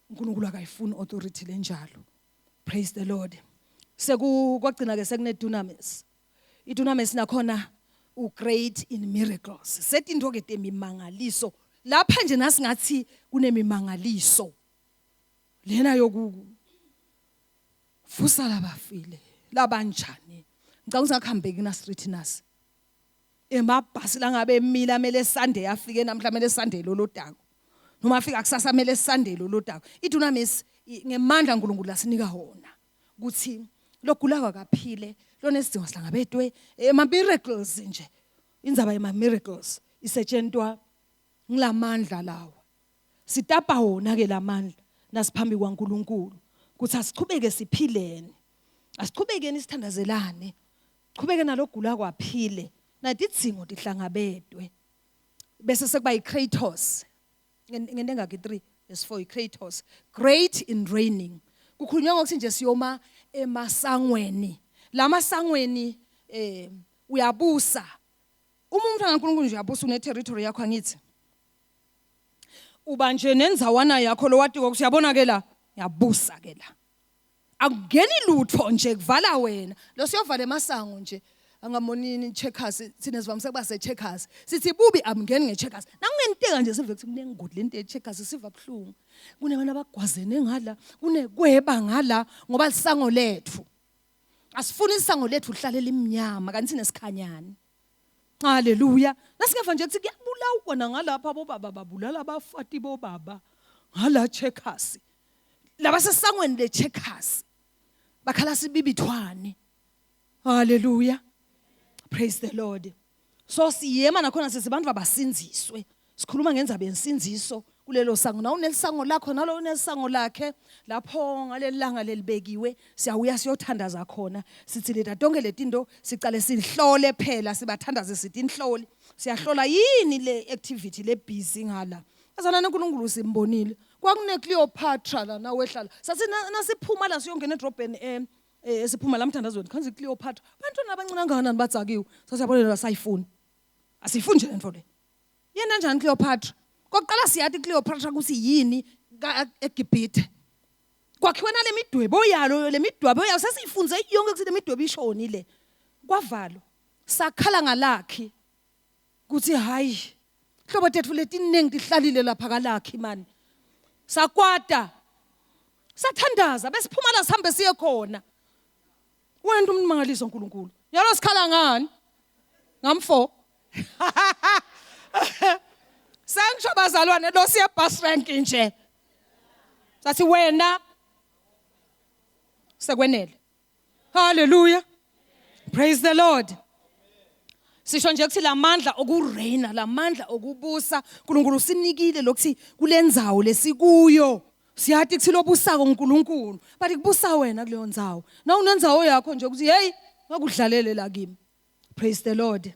uNkulunkulu akayifuni authority lenjalo praise the lord seku kwagcina ke sekune dunamis idunamis nakhona u great in miracles setinto ke temimangaliso lapha nje nasingathi kunemimangaliso lena yoku vusa labafile labanjani ngicabanga ukuthi ngakuhambeki na street nasi emabhasi langabe emile amele Sunday afike namhla amele Sunday lolodako noma afika kusasa amele Sunday lolodako idunamis ngemandla uNkulunkulu lasinika wona ukuthi logulako akaphile lonesidingo sihlangabetwe ema miracles nje indzaba yema miracles isetshentwa ngilamandla lawa Sitapa wona ke lamandla nasiphambi kwaNkuluNkulu ukuthi asichubeke siphileni. Asichubekeni sithandazelane. Chubeke nalogula kwaphile. Natidzingo tihlangabetwe. Bese sekuba yiKratos. Ngento engaki 3 verse 4 yiKratos. Great in reigning. Kukhulunywa ngokuthi nje siyoma emasangweni. Lamasangweni eh uyabusa. Uma umntwana kaNkulunkulu nje uyabusa une territory yakho angithi. uba nje nendzawana yakho lowatiko ukuthi uyabona ke la ngiyabusa ke la akungeni lutho nje kuvala wena lo siyovala emasango nje angamonini checkers thina sivamise kuba se checkers sithi bubi abungeni nge checkers nakungenteka nje sive kuthi kunengodi lento ye checkers siva buhlungu kunebantu abagwazene ngala kunekweba ngala ngoba lisango lethu asifuni isango lethu lihlale limnyama kanti sinesikhanyane Haleluya. Nasingeva nje kuthi kuyabulawa nangalapha bobaba babulala abafati bobaba ngala checkers. Laba sesangweni le checkers. Bakhala sibibithwane. Haleluya. Praise the Lord. So siyema nakhona sisibantu abasinziswe. Sikhuluma ngendzaba yensindziso kulelo sango. Na unelisango lakho nalo unelisango lakhe lapho ngaleli langa lelibekiwe siyawuya siyothandaza khona. Sithi leta tonke letinto sicale sihlole phela sibathandaze sithi inhloli. Siyahlola yini le activity le busy ngala. Azana noNkulunkulu simbonile. Kwakune Cleopatra la nawehlala. Sathi nasiphuma la siyongena edrobheni eh esiphuma la mthandazweni khanze Cleopatra. Bantwana abancane kangakanani badzakiwe. Sasiyabona la sayifuni. Asifuni nje lento le. Yena njani Cleopatra? Kokuqala siyathi Cleopatra ukuthi yini eGibhithe. Kwakhiwe nale midwebo yalo le midwebo yayo sesiyifunze yonke ukuthi le midwebo ishoni le. Kwavalwa. Sakhala ngalakhi kuthi hayi hlobo tethu letiningi tihlalile lapha kalakhi mani. Sakwata. Sathandaza besiphuma la sihambe siye khona. Wena umangaliso uNkulunkulu. Yalo sikhala ngani? Ngamfo. Sengisho bazalwane lo siye bus rank nje. Sathi wena sekwenele. Hallelujah. Praise the Lord. Sisho nje ukuthi lamandla okureina, lamandla okubusa, uNkulunkulu usinikile lokuthi kulendzawo lesikuyo. Siyati kuthi lobusako uNkulunkulu, but kubusa wena kuleyo ndzawo. Na unendzawo yakho nje ukuthi hey, ngakudlalele la kimi. Praise the Lord.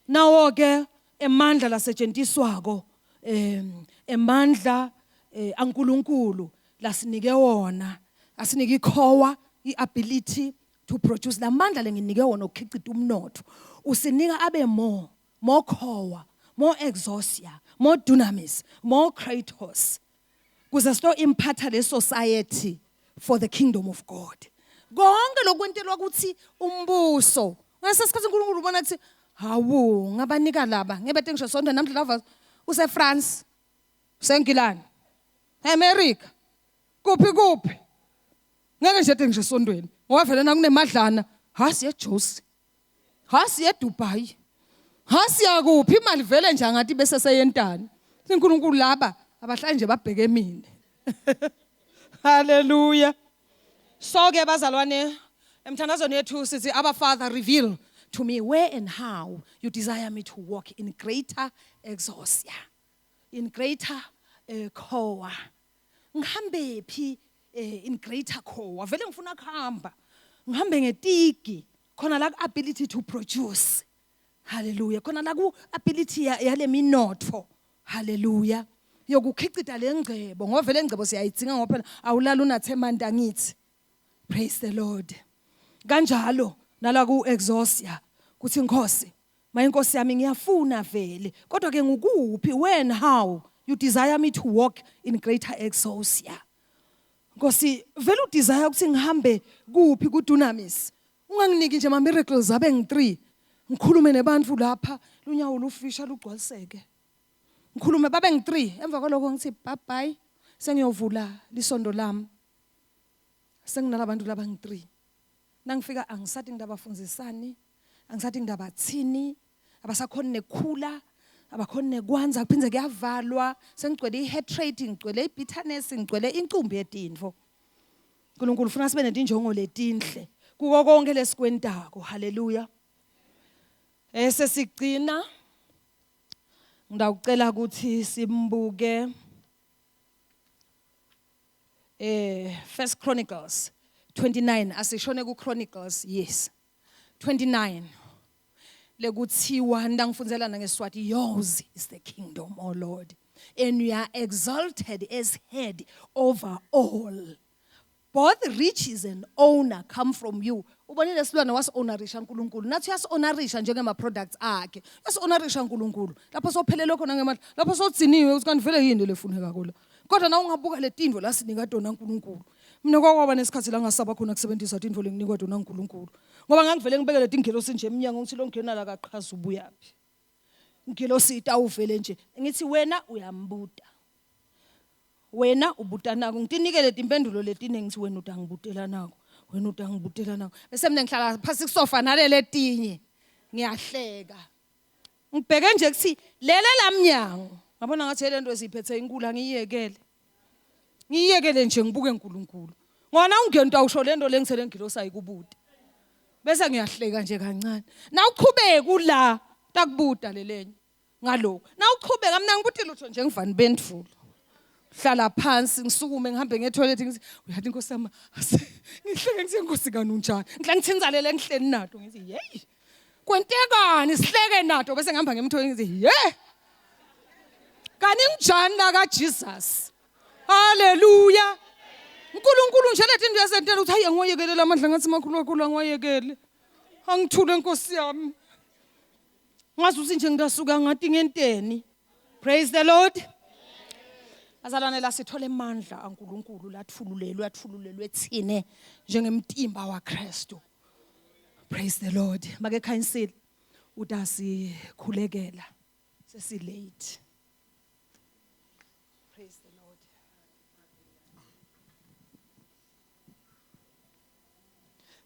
Nawo ke emandla lasetshenziswako em emandla eh, aNkulunkulu lasinike wona asinike ikhowa iability to produce lamandla lenginike wona ukukhicita umnotho usinika abe more more khowa more exousia more dunamis more kratos kuze sito imphatha le society for the kingdom of God konke lokwentelwa ukuthi umbuso ngase sikhathi uNkulunkulu ubona ukuthi hawu ngabanika laba ngebe ngisho sonto namhla lava use France useNgilandi eAmerica kuphi kuphi ngeke nje ngisho esontweni ngoba vele nakunemadlana Hasi eJozi. Hasi eDubai. Hasi yakuphi imali vele nje angathi bese seyentani. uNkulunkulu laba abahlali nje babheke mina. Hallelujah. So ke bazalwane emthandazweni yethu sithi our father reveal to me where and how you desire me to walk in greater exousia in greater core ngihambe phi in greater core vele ngifuna kuhamba ngihambe ngetigi khona la ability to produce haleluya khona la ku ability yale minotfo haleluya yokukhicita lengcebo ngoba vele ingcebo siyayidzinga ngoba phela awulala unathe emanti angithi praise the lord kanjalo nala ku exousia kuthi inkosi mayinkosi yami ngiyafuna vele kodwa ke ngukuphi when how you desire me to walk in greater exousia Nkosi vele udesire ukuthi ngihambe kuphi ku dunamis unganginiki nje ama miracles abe ngi3 ngikhulume nebantu lapha lunyawo lufisha lugcwaliseke ngikhulume babe ngi3 emva kwaloko ngithi bye bye sengiyovula lisondo lami senginalabantu laba ngi3 nangifika angisathi ngidabafundzisani angisathi ngidabathini abasakhoni nekukhula abakhoni nekwanza kuphindze kuyavalwa sengigcwele i-hatred ngigcwele i-bitterness ngigcwele incumbi yetintfo uNkulunkulu ufuna sibe netinjongo letinhle kuko konke lesikwentako haleluya ese sigcina ngidawucela ukuthi simbuke eh First Chronicles 29 asishone ku Chronicles yes 29 lekuthiwa ndangifundzela nangeswati yours is the kingdom o Lord and you are exalted as head over all both riches and honor come from you ubonile silwane wasi-honorisha uNkulunkulu nathi uyasi-honorisha njengema-products akhe uyasi-honorisha uNkulunkulu lapho sophelelwe khona ngemali lapho sodziniwe ukuthi kanti vele yini lefuneka kula kodwa na ungabuka le tintfo lasinika tona uNkulunkulu mina kwakwaba nesikhathi la ngasaba khona kusebenzisa tintfo lenginikwa tona uNkulunkulu ngoba ngangivele ngibekele tingelosi nje emnyango ngithi lo ngena la kaqhaza ubuyaphi ngelosi itawuvele nje ngithi wena uyambuta wena ubuta nako ngitinikele timpendulo letiningi ngithi wena utangibutela nako wena utangibutela nako bese mina ngihlala phasi kusofa nalele tinye ngiyahleka ngibheke nje kuthi lele lamnyango ngabona ngathi le nto esiyiphethe inkulu angiyiyekele ngiyiyekele nje ngibuke uNkulunkulu ngoba na ungena utawusho le nto lengisele ngilosi ayikubude bese ngiyahleka nje kancane nawuqhubeka ula takubuda lelenye ngalokho nawuqhubeka mina ngibuti lutho nje ngivani bendvulo hlala phansi ngisukume ngihambe nge-toilet ngithi uyathi inkosi yami ngihleke ngithi inkosi kani unjani ngihle ngithinzalele ngihleli nato ngithi yeyi kwentekani sihleke nato bese ngihamba ngemthoyi ngithi ye kani nginjani la kaJesus haleluya uNkulunkulu nje lethi into yasentela ukuthi hayi angiwayekelela amandla ngathi makhulu kakhulu angiwayekele angithule nkosi yami ngazi ukuthi nje ngingasuka ngathi ngenteni praise the lord azalwane la sithole amandla aNkulunkulu lathululelwe athululelwe thine njengemtimba waKristu praise the lord make khanyisile utasikhulekela sesi late praise the lord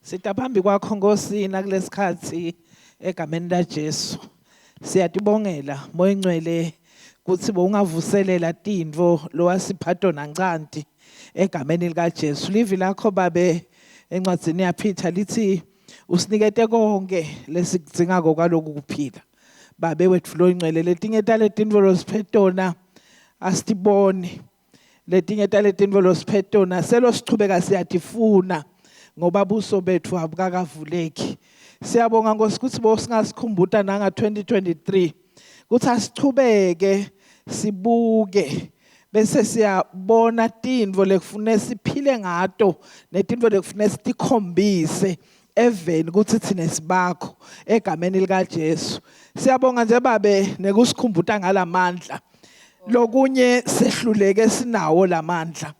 Sita phambi kwakho Nkosi nakulesikhathi egameni laJesu. Siyatibongela Moya Ngcwele kuthi bowungavuselela tintfo lowasipha tona ncanti egameni likaJesu. Livi lakho babe encwadzini yaPeter lithi usinikete konke lesikudzingako kwaloku kuphila. Babe wetfu loyingcwele letinye taletintfo losiphe tona asitiboni. Letinye taletintfo losiphe tona selo sichubeka siyatifuna ngoba buso bethu abukakavuleki. Siyabonga Nkosi ukuthi bo singasikhumbuta nanga 2023 ukuthi asichubeke sibuke bese siyabona tintfo lekufune siphile ngato netintfo lekufune sitikhombise eveni ukuthi thina sibakho egameni lika Jesu. Siyabonga nje babe nekusikhumbuta ngalamandla. Lokunye sehluleke sinawo lamandla.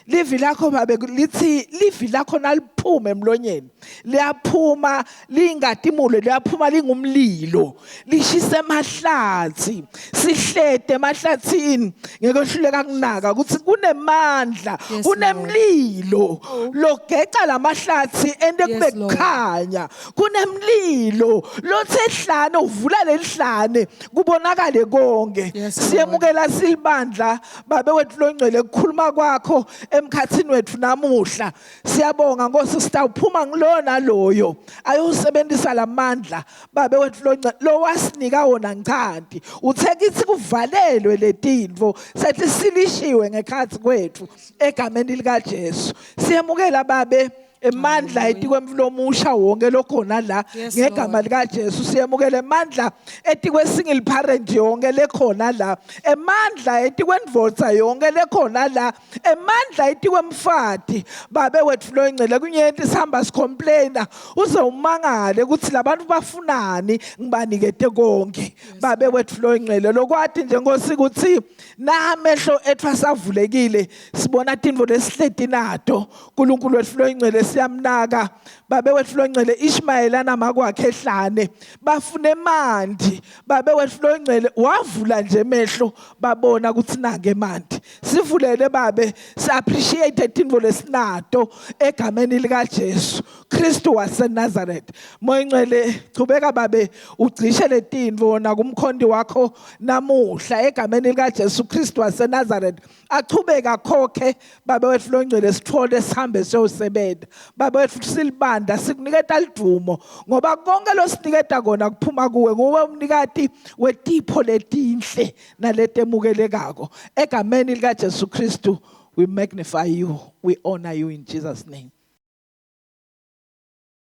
Livi lakho babe lithi livi lakho naliphuma liphume emlonyeni liyaphuma lingatimulo liyaphuma lingumlilo lishisa emahlathi sihlete emahlathini ngekwehluleka kunaka ukuthi kunemandla Yes, kunemlilo logeca lamahlathi ente kube Yes, Lord. kukhanya kunemlilo lothe hlane uvula lelihlane kubonakale konke Yes, Lord. siyemukela silibandla babe wethu longcwele kukhuluma kwakho emkhathini wethu namuhla siyabonga Nkosi sitawuphuma ngilona naloyo ayosebenzisa lamandla babe wethu longcwele lo wasinika wona ngichanti uthe kithi kuvalelwe letintfo sethi silishiwe ngekhathi kwethu egameni lika Jesu siyemukela babe emandla etikwemlomusha wonke lokhona la Yes, ngegama Lord. likaJesu siyemukela emandla etikwe single parent yonke lekhona la emandla etikwendvodza yonke lekhona la emandla etikwemfati babe wethu loyingcele kunyenti sihamba sicomplaina uze umangale ukuthi labantu bafunani ngibanikete konke babe wethu loyingcele lokwati nje Nkosi ukuthi namehlo ethu asavulekile sibona tintfo lesihleti nato uNkulunkulu wethu loyingcwele siyamnaka babe wethu loyingcwele Ishmael anamakwakhe ehlane bafuna emanti babe wethu loyingcwele wavula nje emehlo babona ukuthi nange emanti sivulele babe si appreciate tintfo lesinato egameni lika Jesu Kristu waseNazareth moyingcwele chubeka babe ugcishe letintfo nakumkhondi wakho namuhla egameni lika Jesu Kristu waseNazareth achubeka akhokhe babe wethu longcwele sithole sihambe siyosebenza babe wethu silibanda sikuniketa lidumo ngoba konke losiniketa kona kuphuma kuwe nguwe umnikati wetipho letinhle naletemukelekako egameni lika Jesu Kristu we magnify you we honor you in Jesus name.